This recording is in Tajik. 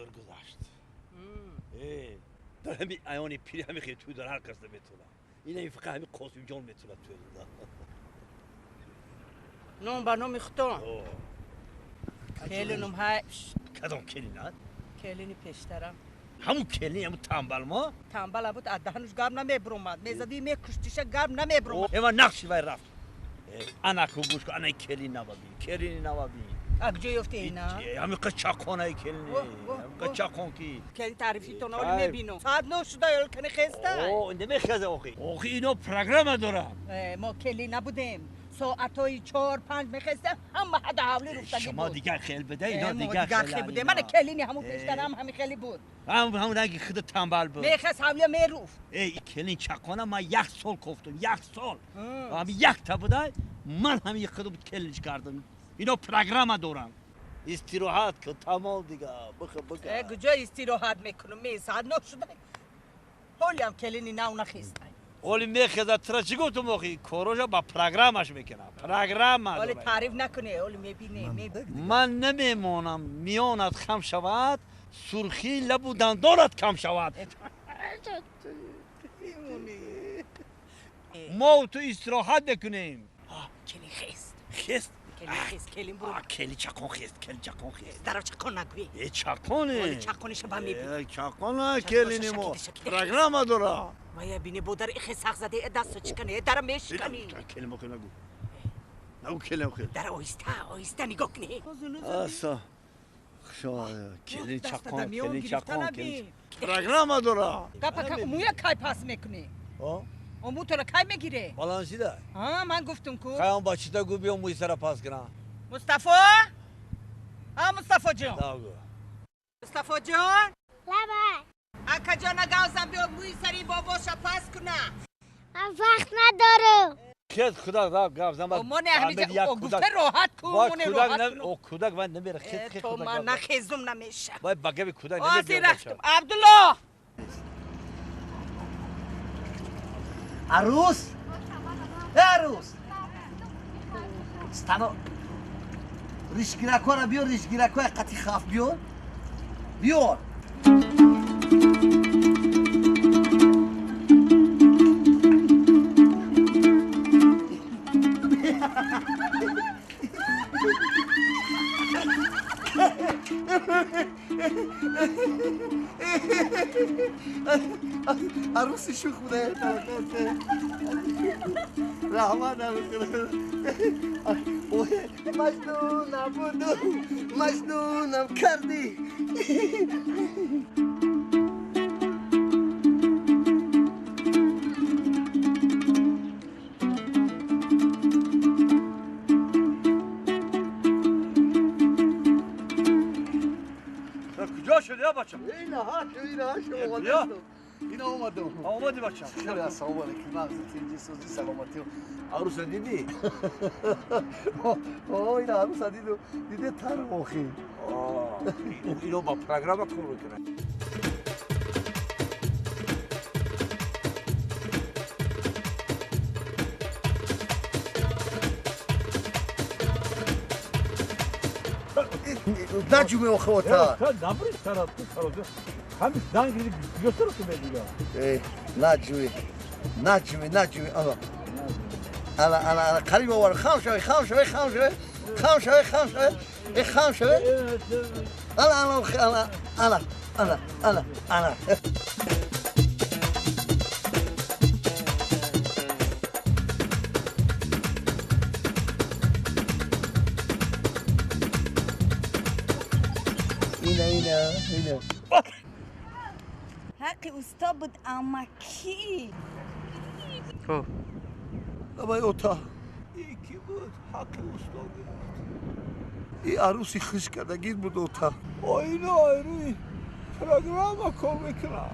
зӯр гузашт. Дар ҳами аёни пири ҳами хеле тӯй дар ҳар кас наметавонад. Ина фақат ҳами Қосимҷон метавонад тӯй дода. Ном ба номи худтон. Келинум ҳай. Кадом келинат? Келини пештарам. Ҳамун келин, ҳамун тамбал мо? Тамбала буд, аз даҳануш гап намебуромад. Мезадӣ мекуштиша гап намебуромад. Эва нақши вай рафт. Ана ку гӯш кун, ана келин наваби, келини наваби. А куҷо ёфте ина? Ҳамин қад чақонаи келини, ҳамин қад чақон ки. Келин таърифитон оли мебинам. Соат 9 шуда ёл кани хеста. О, намехеза охи. Охи ино программа дорад. Мо келин набудем. Соатҳои 4-5 мехестем, ҳама ҳада ҳавли руфтагӣ буд. Шумо дигар хел буда, ино дигар хел буде. Мана келини ҳамун пештарам ҳамин хеле буд. Ҳамун ранги худ тамбал буд. Мехест ҳавлия меруфт. Эй, келин чақона ман як сол кофтум, як сол. Ҳамин якта буда, ман ҳамин худ келинш кардам. Ино программа дорам. Истироҳат кун, тамом дига, бихӯр бика. Куҷо истироҳат мекунам? Соат 9 шуда. Ҳолиам келини нав нахеста. Оли мехезад, тура чӣ гуфтум охи? Корожа ба программаш мекунам. Программа дорад. Оли таъриф накунӣ, оли мебинӣ. Ман намемонам миёнат хам шавад, сурхии лабу дандонат кам шавад. Мо ту истироҳат мекунем. Келин хест. Хест? Келин хест, келин бур. Келин чақон хест, келин чақон хест. Дара чақон нагӯй. Э, чақоне. Оли чақониша ба мебинӣ. Чақона келини мо. Программа дорад. Вая бини бодар ихе сах заде, дасту чикане, дара мешикани. Келин мо нагу. Нагу келин хел. Дара оҳиста, оҳиста нигоҳ кунӣ. Аса. Келин чақон, келин чақон, келин. Программа дорад. Гапа муя кай пас мекунӣ? Омӯ тура кай мегире? Балансида? Ҳа, ман гуфтум ку. Кай он бачита гу биё мӯи сара пас кунам. Мустафо? А, Мустафо ҷон. Нагу. Мустафо ҷон? Лабай. Ака ҷона гавзам биё мӯи сари бобоша пас куна. Ман вақт надорам. Хез худо раб гавзам. Моне ҳамиҷа гуфта роҳат ку, моне роҳат ку. О кӯдак вай намера, хез хез худо. То ман нахезум намеша. Вай ба габи кӯдак намебиё. Ҳозир рафтум. Абдулло! Арӯс? Э, арӯс! Стано ришгиракҳоро биёр, ришгиракҳои қати хаф биёр. Биёр. Арӯси шӯх буда, раҳмат маҷнунам буду, маҷнунам кардӣ. Куҷо шуд я бача? Инаҳа, инаҳа, шумо ина омадам. Омадӣ бача? Хеле ассалому алайкум. Мағзи тинҷи сӯзи саломатӣ. Арӯса дидӣ? О, ина арӯса диду. Диде тарм охи. Ино ба программа кор мекунад. Наҷуме охи ота. Набри сара, ту сара. Ҳамин занг гирифтару ту медига. Э, наҷуме. Наҷуме, наҷуме. Ала. Ала, ала, ала, қариб овар. Хам шаве, хам шаве, хам шаве. Хам шаве, хам шаве. Э, хам шаве. Ала, ала, ала, ала, ала, ала, ала. Ина, ина, ина. Ҳаққи усто буд, амма кӣ? Давай ота. И ки буд? Ҳаққи усто буд. И арӯси хиш кардагит буд ота. Оина айрӯи программа кор мекунад.